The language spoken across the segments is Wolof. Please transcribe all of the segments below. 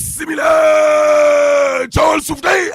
bismillah coowal suuf day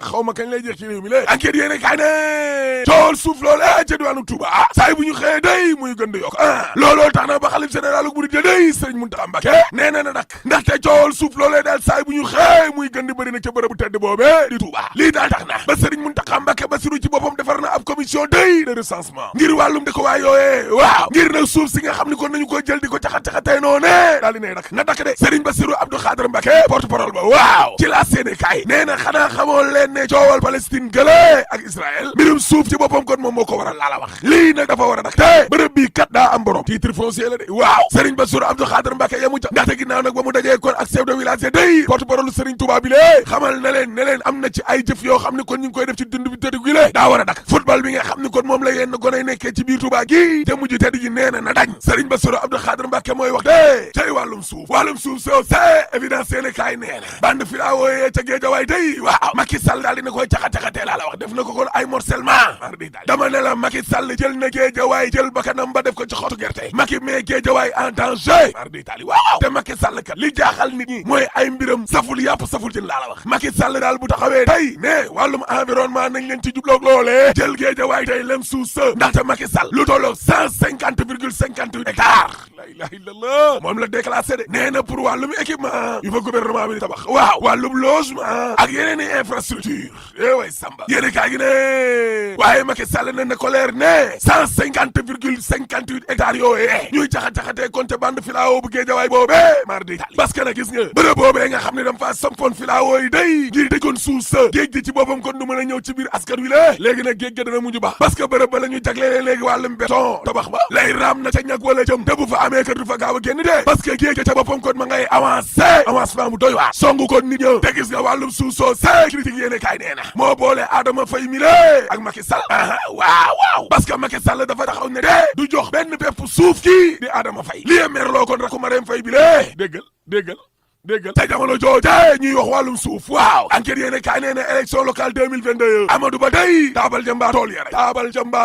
xaw ma kañ lay jeex ci réew mi lé enquête yéene kaay ne coowal suuf loolu ca diwaanu Touba saa bu ñu xëyee day muy gën di yokk looloo tax na ba xalif général bu murid day Serigne Mountakha Mbacké nee na nag ndaxte coowal suuf loolee daal saa bu ñu xëyee muy gën di bëri na ca bërëbu tedd boobee di Touba lii daal tax na ba Serigne Mountakha Mbacké Bassirou ci boppam defar na ab commission day de recensement ngir wàllum dëkkuwaay yooyee waaw ngir nag suuf si nga xam ni kon nañu ko jël di ko caxat-caxatee noonu daal di ne dak na dakk de Serigne Bassirou Abdou Khadre Mbacké porte-parole ba waaw ci la seene kaay nee na xanaa xamoo leen ne coowal Palestine gële ak Israël mbirum suuf ci boppam kon moom moo ko waral laa la wax lii nag dafa war a dak te bërëb bii kat daa am borom titre foncier la de waaw Serigne Bassirou Abdou Khadre Mbacké yamu ca ndaxte ginnaaw nag ba mu dajee kon ak chef de village day porte-parole Serigne Touba bi lee xamal na leen ne leen am na ci ay jëf yoo xam ne kon ñu ngi koy def ci dund bi tëdd gi lee daa war a dak football bi nga xam ne kon moom la yenn gonay nekkee ci biir Touba gi te mujj tëdd gi nee na dañ Serigne Bassirou Abdou Khadre Mbacké mooy wax de tey wàllum suuf soo c'est évidence yéene kaay nee na bande filawooyee ca Géejawaay day waaw Macky Sall daal dina koy caxa-caxatee laa la wax def na ko kon ay morcellement dama ne la Macky Sall jël na Géejawaay jël bakanam ba def ko ci xottu gerte Macky mais Géejawaay en danger waaw te Macky Sall kat li jaaxal nit ñi mooy ay mbiram saful yàpp saful jën laa la wax Macky Sall daal bu taxawee tey ne wàllum environnement nañ leen ci jubloog loolee jël Géejawaay tey lem suuf sa ndaxte Macky Sall lu tolloog 150,58 hectares la ilaha illallah moom la déclassé de nee na pour wàllum équipement yu fa gouvernement bi di tabax waaw wàllum logement ak yeneen i infrastructure way samba yéene kaa gi ne waaye Macky Sall ne na ko leer ne 150,58 hectares yooyee ñuy caxa-caxatee compté bande filao bu Géejawaay boobee mar di tali parce que nag gis nga bërëb boobee nga xam ne dam faa sampoon filao yi day ngir dëkkoon suuf sa géej gi ci boppam kon du mën a ñëw ci biir askan wi la léegi nag géej ga dana mujj baax parce que bërëb ba la ñu jaglee léegi wàllum béton tabax ba lay raam na ca ñag wala jëm te bu fa amee kër du fa gaaw a génn de parce que géej ga ca boppam kon ma ngay avancement bu doy waar songu kon nit ñë te gis nga wàllum suuf soo see critique yéene kaay nee na moo boole Adama Faye mi lé ak Macky Sall waaw parce que Macky Sall dafa taxaw ne de du jox benn pepp suuf kii di Adama Faye li merloo kon rakku Marème Faye bi lé déggal te jamono jooje ñuy wax wàllum suuf waaw enquête yéene kaay nee na élection locale 2022 Amadou Ba day taabal jamba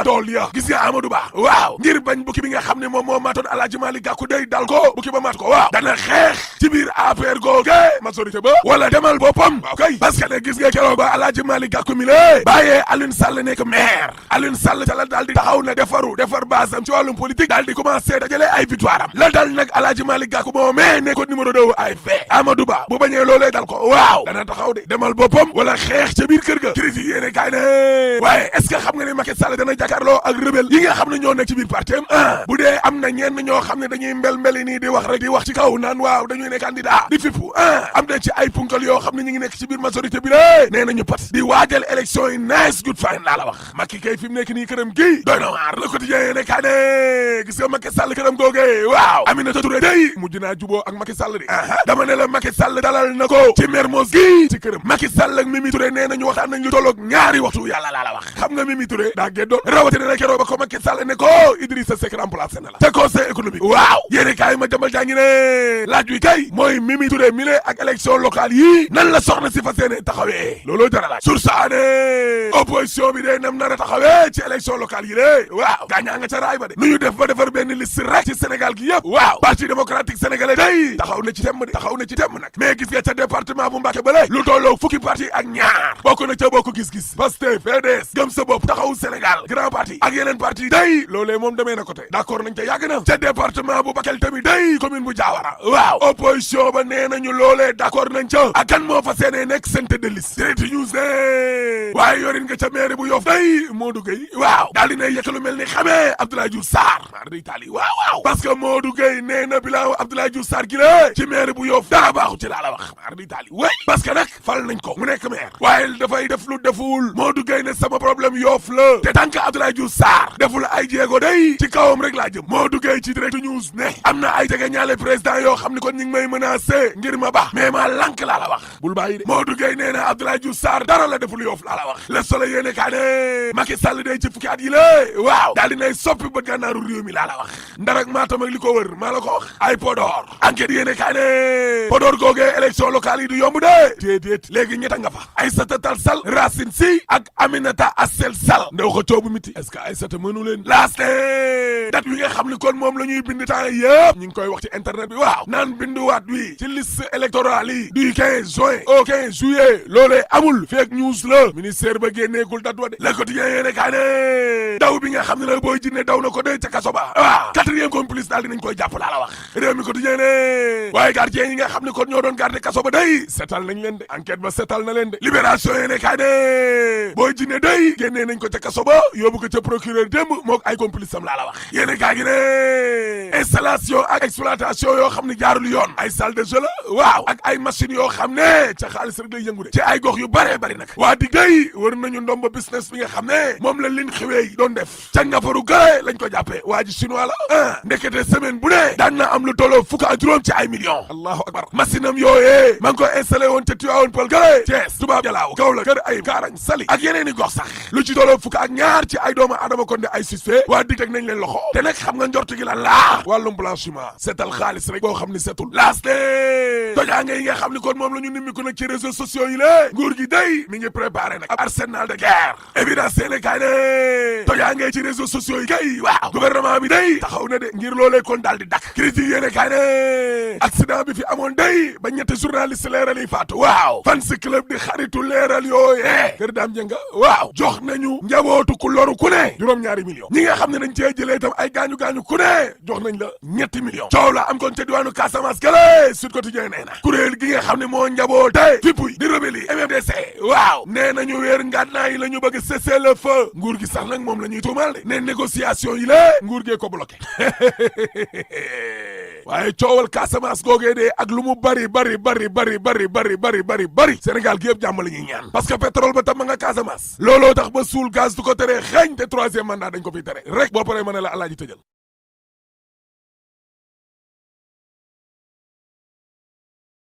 tool ya gis nga Amadou Ba waaw ngir bañ bukki bi nga xam ne moom moo matoon Alaaji Malick Gakou day dal ko bukki ba mat ko waaw dana xeex ci biir APR googe majorité ba wala demal boppam waaw kay parce que ne gis nga keroog ba Alaaji Malick Gakou mi lée bàyyee Alioune Sall nekk maire Alioune Sall ca la daal di taxaw na defar basam ci wàllum politique daal di commencé dajale ay victoire am la dal nag Alaaji Malick Gakou moomee nekkoon numéro 2 AFP Amadou Ba bu bañee loolee dal ko waaw dana taxaw de demal boppam wala xeex ca biir kër ga critique yéene kaay ne waaye est-ce que xam nga ne Macky Sall dana jàkkaarloo ak rebelle yi nga xam ne ñoo nekk ci biir parti am bu dee am na ñenn ñoo xam ne dañuy mbel-mbeli nii di wax rek di wax ci kaw naan waaw dañuy ne candidat di fippu am na ci ay punkal yoo xam ne ñu ngi nekk ci biir majorité bi lé nee nañu pat di waajal élection yi nice good fine laa la wax Macky kay fi mu nekk nii këram gi doy na waar Le Quotidien yéene kaay ne gis nga Macky Sall këram googee waaw Aminata Touré day mujj naa juboo ak Macky Sall di dama ne la Macky Sall dalal na ko ci Mermoz gi ci këram Macky Sall ak Mimi Touré nee nañu waxtaan nañ lu tolloog ñaari waxtu yàlla laa la wax xam nga Mimi Touré daa géddoon rawatina na keroog ba ko Macky Sall ne ko Idrissa Seck remplacé na la te conseil économique waaw yéene kaay ma jambal jaa ngi ne laaj wi kay mooy Mimi Touré mi le ak élection locale yi nan la soxna si fas yéene taxawee looloo jara laaj sur saane opposition bi de nam nar a taxawee ci élection locale yi de waaw gaañaa nga ca raay ba de nu ñu def ba defar benn liste rek ci Sénégal gi yëpp waaw parti démocratique sénégalais day taxaw na ci temm nag mais gis nga ca département bu Mbacké bale lu tolloo fukki parti ak ñaar bokk na ca bokk gis-gis Pastef PDS gëm sa bopp taxawu Sénégal grand parti ak yeneen parti day loolee moom demee na côté d'accord nañ ca yàgg na ca département bu Bakel tamit day commune bu Diawara waaw opposition ba nee nañu loolee d'accord nañ ca ak kan moo fa seenee nekk seen tête de liste Direct News ne waaye yorin nga ca maire bu Yoff day Modou Gueye waaw daal dina yekk lu mel ni xamee Abdoulaye Diouf Sarr mar day taali waaw parce que Modou Gueye nee na bilan Abdoulaye Diouf Sarr gi la ci maire bu Yoff dara baaxu ci laa la wax mar day taali way parce que nag fal nañ ko mu nekk maire waaye dafay def lu deful Modou Gueye ne sama problème Yoff la te tant que Abdoulaye Diouf Sarr deful ay jéego day ci kawam rek laa jëm Modou Gueye ci Direct News ne am na ay jege ñaale président yoo xam ne kon ñu ngi may menacé ngir ma baax mais maa lank laa la wax bul bàyyi de Modou Gueye nee na Abdoulaye Diouf Sarr dara la deful Yoff laa la wax Le Soleil yéene kaa ne Macky Sall day ci fukki at yi la waaw daal dinay soppi ba gànnaaru réew mi laa la wax Ndar ak Matam ak li ko wër maa la ko wax ay Podor enquête yéene kaa ne Podor googee élection locale yi du yomb de déedéet léegi ñetta nga fa Aïssata Tall Sall Racine Sy ak Aminata Assel Sall ndaw ko coobu miti est-ce que Aïssata mënu leen laaste date wi nga xam ni kon moom la ñuy bind temps yëpp ñu ngi koy wax ci internet bi waaw naan binduwaat wi ci liste électorale yi du 15 juin au 15 juillet loolee amul fake news la ministère ba génneegul date wa de Le Quotidien yéene kaa ne daw bi nga xam ne la Boy Djiné daw na ko de ca kaso ba waaw quatrième complice daal dinañ koy jàpp laa la wax réew mi Quotidien ne waaye gardien yi nga xam ne kon ñoo doon garder kaso ba day setal nañ leen de enquête ba setal na leen de libération yéene kaa ne Boy Djiné day génnee nañ ko ca kaso ba yóbbu ko ca procureur démb mook ay complice am laa la wax yéene kaa gi ne installation ak exploitation yoo xam ne jaarul yoon ay salle de jeu la waaw ak ay machines yoo xam ne ca xaalis rek lay yëngu de ci ay gox yu bare bari nag waa dig day war nañu ndomba business bi nga xam ne moom la lin xiwee doon def ca ngafaru gare lañ ko jàppee waa ji chinois la ndekete semaine bu ne daan na am lu tolloo fukk ak juróom ci ay millions allahu akbar machine am yooyee maa ngi ko installé woon ca Tivaouane Peulh gare Thiès Toubab Jalaaw Kaolack Kër Ayib Kaarang Saly ak yeneen i gox sax lu ci tolloo fukk ak ñaar ci ay doomu adama kon de ay suspect waa dig teg nañ leen loxo te nag xam nga njortu gi lan laa wàllum blanchiment seetal xaalis rek boo xam ni setul laaste tojaange yi nga xam ni kon moom la ñu nimmi ko nag ci réseaux sociaux yi la nguur gi day mi ngi préparé nag ab arsenal de guerre évidence seene kaay ne tojaange ci réseaux sociaux yi kay waaw gouvernement bi day taxaw na de ngir loolee kon daal di dakk critique yéene kaay ne accident bi fi amoon day ba ñetti journaliste leeral yi faatu waaw fans club di xaritu leeral yooyee kër daam jënga waaw jox nañu njabootu ku loru ku ne juróom-ñaari millions ñi nga xam ne dañ cee jëlee itam ay gaañu-gaañu ku ne jox nañ la ñetti millions coow la am kon ca diwaanu Casamance gale Sud Quotidien nee na kuréel gi nga xam ne moo njaboote fippuy di rebelle MFDC waaw nee nañu weer ngànnaay yi la ñu bëgg cesser le feu nguur gi sax nag moom la ñuy tuumal de ne négociation yi la nguur gee ko bloqué waaye coowal Casamance googee de ak lu mu bari Sénégal gi yëpp jàmm la ñuy ñaan parce que pétrole ba tam ma nga Casamance looloo tax ba suul gaz du ko tere xeeñ te troisième mandat dañ ko fiy tere rek boo paree ma ne la alaaji tëjal